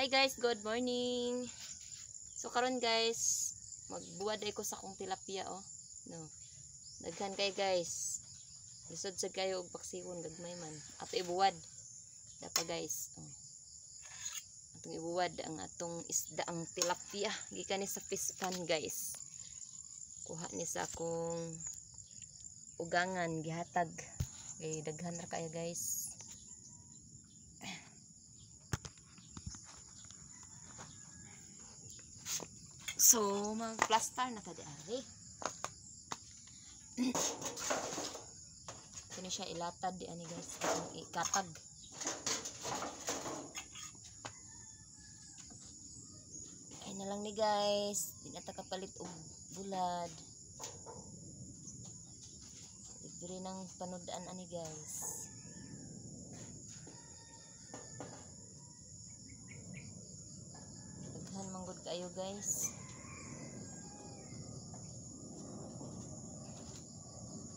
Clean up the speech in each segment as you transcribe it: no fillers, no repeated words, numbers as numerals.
Hi guys, good morning. So karon guys, magbuwad ay ko sa akong tilapia oh. No. Daghan kay guys. Lisod sad kayo og paksiwon, gagmay man. Ato ibuwad. Dapa guys. Oh. Atong ibuwad ang atong isda, ang tilapia gikan ni sa fish pond guys. Kuha ni sa akong ugangan, gihatag. Kay daghan ra kayo guys. So, mag-plaster na ta di ari. Ito na siya ilatad di ani guys, atong ikatag. Ay na lang ni guys, di na ta kapalit og bulad. Libre ng panudaan ani guys. Daghan man gud kayo guys.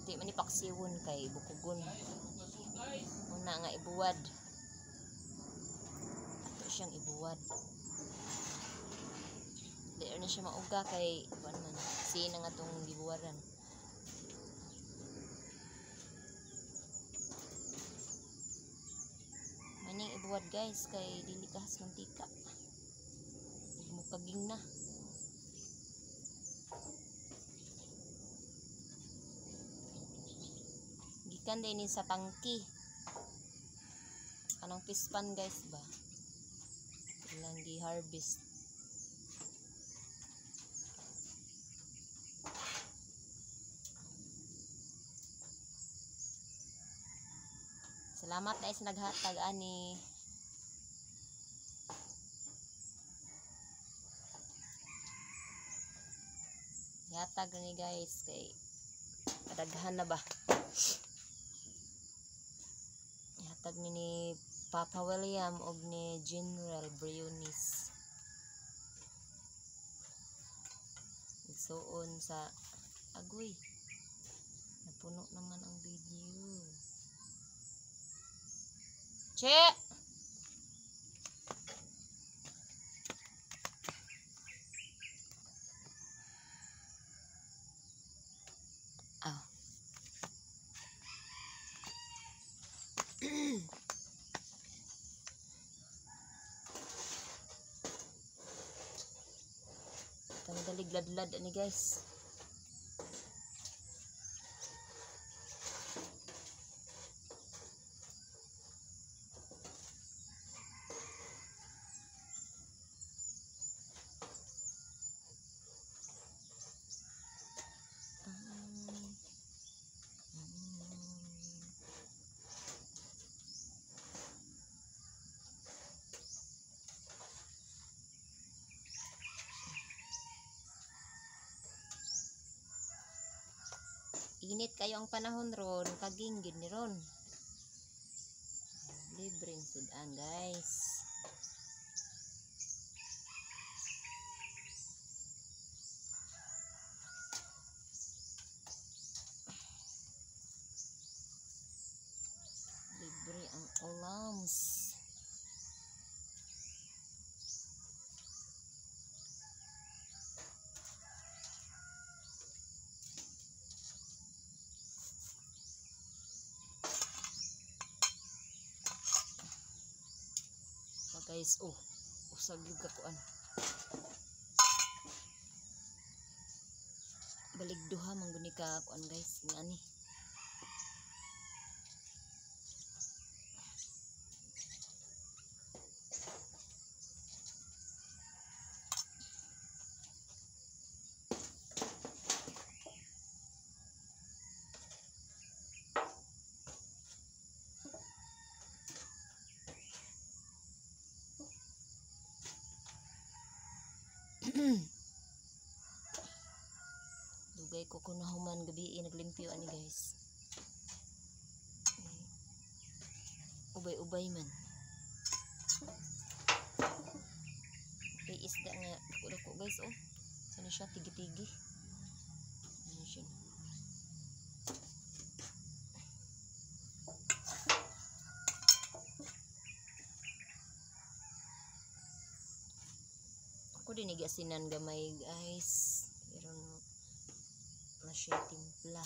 Di man ipaksiwon kay bukugon. Una nga ibuwad. Ato siyang ibuwad. Di na siya mauga kay kuan man sina nga tong gibuwaran. Maning ibuwad guys kay dili kahas mantika. Ug mukaging na. Gikan din ni sa tangki. Kanang fish pan guys ba. Ilang gi-harvest. Salamat guys naghatag ani. Hatag ni guys kay kadaghan na ba. Hatag ni Papa William og ni General Briones. Igsuon sa agoy. Napuno naman ang video. Che! Oh. Tanggalig ladlad ani guys. Init kayo ang panahon ron, kaging gid ni ron. Libreng sudan guys. Libre ang ulams. Guys, oh, usag yung kakuan. Balik duha mangguni ka kuan guys, ngani. Dugay ko kung nahuman gabi naglimpyo ani guys. Ubay-ubay man. May isda nga dako-dako guys oh. Sana siya tigi-tigi. Ano siya? Ako din giasinan gamay, guys. Pero no, na siya timpla.